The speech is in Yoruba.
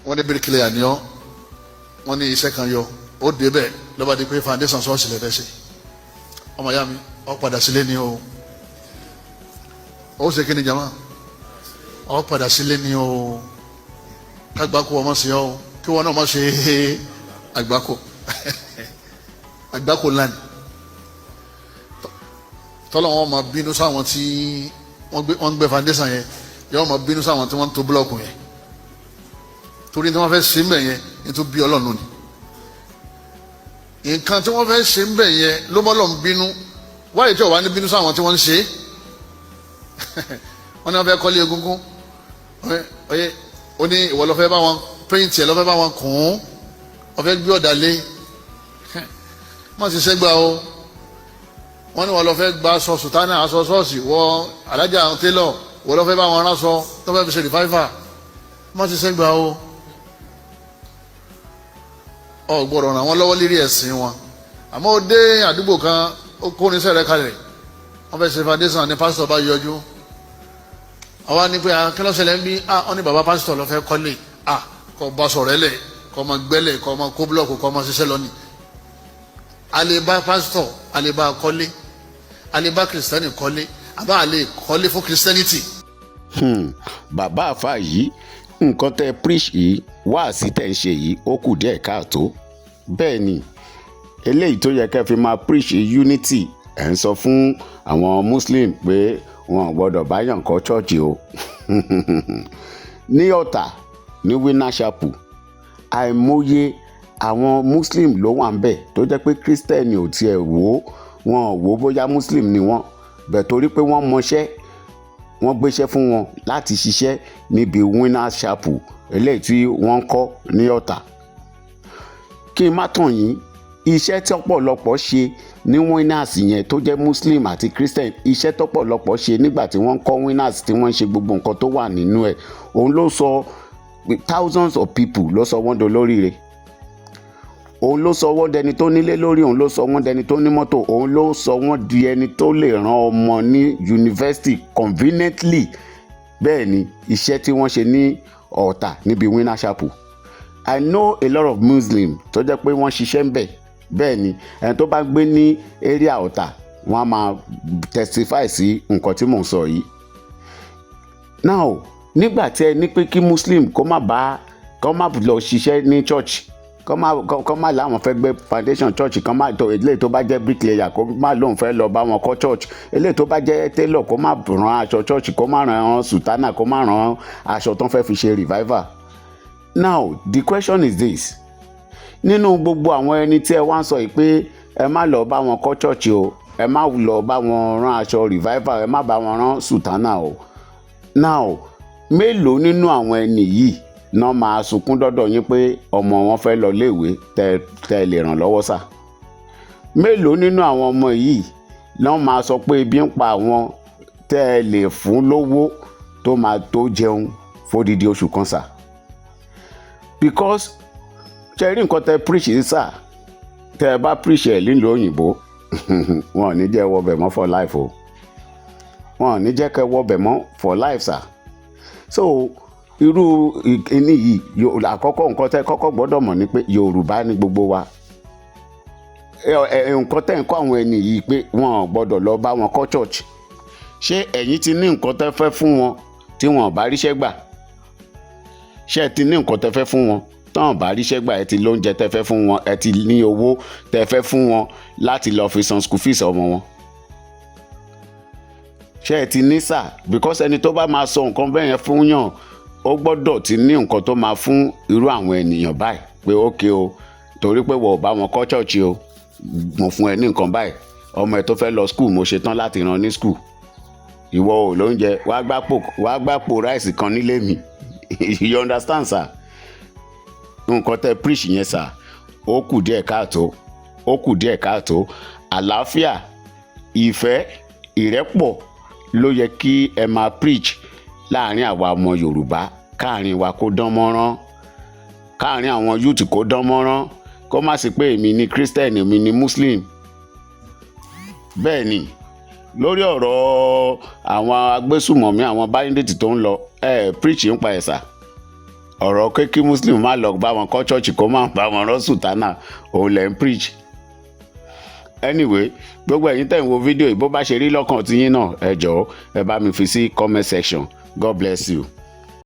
Wọ́n ní bricklayer ni ọ́, wọ́n ní iṣẹ́ kan yọ, ó débẹ̀ lọ́ba di pé foundation ṣọ́ọ̀ṣì lè fẹ́ ṣe. Ọmọ ìyá mi, ọ padà sílé ni o. Ó ṣe kí ni, jama? Ọ padà sílé ni o. Kágbákò ọmọ sí ọ, kí wọn náà má ṣe àgbákò. Àgbákò ńlá ni tọ́lọ̀. Wọn máa bínú sáwọn tí wọ́n gbé foundation yẹn, yóò máa bínú sáwọn tí wọ́n ń to búlọ̀kù yẹn, torí tí wọ́n fẹ́ ṣe ń bẹ̀ yẹn nítorí bí Ọlọ́run ni. Nǹkan tí wọ́n fẹ́ ṣe ń bẹ̀ yẹn ló mọ́ lọ́n bínú wáyé tí ò wá ní bínú sáwọn tí wọ́n ń ṣe. Wọ́n ní wọ́n fẹ́ kọ́lé egungun. Oye, ó ní ìwọ ló fẹ́ bá wọn paint ẹ̀, ló fẹ́ bá wọn kùn ún, wọ́n fẹ́ gbé ọ̀dà lé. Wọ́n ti ṣẹ́gbà o. Wọ́n ní wọ́n lọ fẹ́ gba aṣọ sùtánà, aṣọ ṣọ́ọ̀ṣì, wọ alájà télọ̀, wọ́n lọ fẹ́ bá wọn ránṣọ tó fẹ́ fi ṣe revival. Wọ́n ti ṣẹ́gbà o. Ọ gbọ́dọ̀ ràn wọ́n lọ́wọ́ lérí ẹ̀sìn wọn. Àmọ́ ó dé àdúgbò kan, ó kó oníṣẹ́ rẹ̀ kalẹ̀, wọ́n fẹ́ ṣe foundation ní pásítọ̀ bá yọjú. Àwa ní pé kí ló ṣẹlẹ̀ ń bí? Ah, wọ́n ní bàbá pásítọ̀ ló fẹ́ kọ́lé. Ah, kọ́ bá sọ̀rọ̀ ẹlẹ̀, kọ́ máa gbẹ́lẹ̀, kọ́ máa kó búlọ̀kù, kọ́ máa ṣiṣẹ́ lọ́nìí. A lè bá pásítọ̀, a lè bá kọ́lé, a lè bá kìrìsìtẹ́nì kọ́lé, àbá a lè kọ́lé fún Christianity. Bàbá àfa yìí, nǹkan tẹ́ preach yìí, wáàsí tẹ́ ń ṣe yìí, ó kù díẹ̀ káàtó. Bẹ́ẹ̀ ni, eléyìí tó yẹ kẹ́ fi máa preach unity, ẹ̀ ń sọ fún àwọn Muslim pé wọn ò gbọ́dọ̀ báyàn kọ́ church o. Ní Ọ̀tà, ní Winner Chapel, àìmọye àwọn Muslim ló wà ń bẹ̀ tó jẹ́ pé Christian ò tiẹ̀ wò ó, wọn ò wò ó bóyá Muslim ni wọ́n bẹ̀, torí pé wọ́n mọṣẹ́, wọ́n gbéṣẹ́ fún wọn láti ṣiṣẹ́ níbi Winners Chapel eléyìí tí wọ́n ń kọ́ ní Ọ̀tà. Kí n má tàn yín, iṣẹ́ tí ọ̀pọ̀lọpọ̀ ṣe ní Winners yẹn tó jẹ́ Muslim àti Christian, iṣẹ́ tọ́pọ̀lọpọ̀ ṣe nígbà tí wọ́n ń kọ́ Winners, tí wọ́n ń ṣe gbogbo nǹkan tó wà nínú ẹ̀, òun ló sọ thousands of people, ló sọ wọ́n dolóríire, òun ló sọ wọ́n dẹni tó nílé lórí, òun ló sọ wọ́n dẹni tó ní mọ́tò, òun ló sọ wọ́n di ẹni tó lè rán ọmọ ní university conveniently. Bẹ́ẹ̀ ni, iṣẹ́ tí wọ́n ṣe ní Ọ̀tà níbi Winner Chapel, I know a lot of Muslim tó jẹ́ pé wọ́n ṣiṣẹ́ ń bẹ̀. Bẹ́ẹ̀ ni, ẹni tó bá gbé ní area Ọ̀tà, wọ́n á máa testify sí nǹkan tí mò ń sọ yìí. Now, nígbà tí ẹ ní pé kí Muslim kó má bá kó má lọ ṣiṣẹ́ ní church, kó má láwọn fẹ́ gbé foundation church, kó má tó eléyìí tó bá jẹ́ bricklayer, kó má lóun fẹ́ lọ bá wọn kọ́ church, eléyìí tó bá jẹ́ tailor, kó má rán aṣọ church, kó má rán sùtánà, kó má rán aṣọ tó ń fẹ́ fi ṣe revival. Now, the question is this: nínú gbogbo àwọn ẹni tí ẹ wá ń sọ yìí pé ẹ má lọ bá wọn kọ́ church o, ẹ má lọ bá wọn rán aṣọ revival, ẹ má bá wọn rán sùtánà o, now, mélòó nínú àwọn ẹni yìí náà máa sunkún dọ́dọ̀ yín pé ọmọ wọn fẹ́ lọ léèwé tẹ tẹ lè ràn lọ́wọ́ sà? Mélòó nínú àwọn ọmọ yìí náà máa sọ pé ebi ń pa àwọn, tẹ́ ẹ lè fún lówó tó máa tó jẹun fódìdí oṣù kan sà? Because ṣe rí nǹkan tẹ preach yìí sà, tẹ ẹ bá preach ẹ nílùú òyìnbó, wọn ò ní jẹ́ wọbẹ̀ mọ́ for life o. Wọn ò ní jẹ́ kẹ́ wọbẹ̀ mọ́ for life sà. So irú ìkíní yìí, àkọ́kọ́ nǹkan tẹ́ kọ́kọ́ gbọ́dọ̀ mọ̀ ni pé Yorùbá ni gbogbo wa. Nǹkan tẹ́ ń kọ́ àwọn ẹni yìí pé wọn ò gbọ́dọ̀ lọ bá wọn kọ́ church, ṣé ẹ̀yin ti ní nǹkan tẹ́ fẹ́ fún wọn tí wọn ò bá ríṣẹ́ gbà? Ṣé ẹ ti ní nǹkan tẹ́ fẹ́ fún wọn tán ò bá ríṣẹ́ gbà? Ẹ ti lóúnjẹ tẹ́ fẹ́ fún wọn? Ẹ ti ní owó tẹ́ fẹ́ fún wọn láti lọ fi san school fees ọmọ wọn? Ṣé ẹ ti ní sà? Because ẹni tó bá máa sọ nǹkan bẹ́ẹ̀ yẹn fún yàn, ó gbọ́dọ̀ ti ní nǹkan tó máa fún irú àwọn ènìyàn báyìí pé ókè o, torí pé wọ́n ò bá wọn kọ́ church o, mo fún ẹ ní nǹkan báyìí, ọmọ ẹ tó fẹ́ lọ school, mo ṣetán láti rán ní school. Ìwọ ò lóúnjẹ, wàá gbàpò rice kan nílé mi. You understand, sir? Nǹkan tẹ́ preach yẹn sà, ó kù díẹ̀ káàtó, ó kù díẹ̀ káàtó. Àlàáfíà, ìfẹ́, ìrẹ́pọ̀ ló yẹ kí ẹ máa preach láàrin àwa ọmọ Yorùbá, káàrin wa kó dán mọ́rán, káàrin àwọn youth kó dán mọ́rán, kó má sí pé èmi ni Christian, èmi ni Muslim. Bẹ́ẹ̀ ni, lórí ọ̀rọ̀ àwọn agbésùmọ̀mí, àwọn bandit tó ń lọ, ẹ preach ń pa ẹ̀ sà. Ọ̀rọ̀ pé kí Muslim má lọ bá wọn kọ́ church, kó má bá wọn rán sùtánà, òun lẹ̀ ń preach. Anyway, gbogbo ẹ̀yin tẹ̀ ń wo fídíò yìí, bó bá ṣe rí lọ́kàn tiyín náà, ẹ jọ̀ọ́, ẹ bá mi fi sí comment section. God bless you.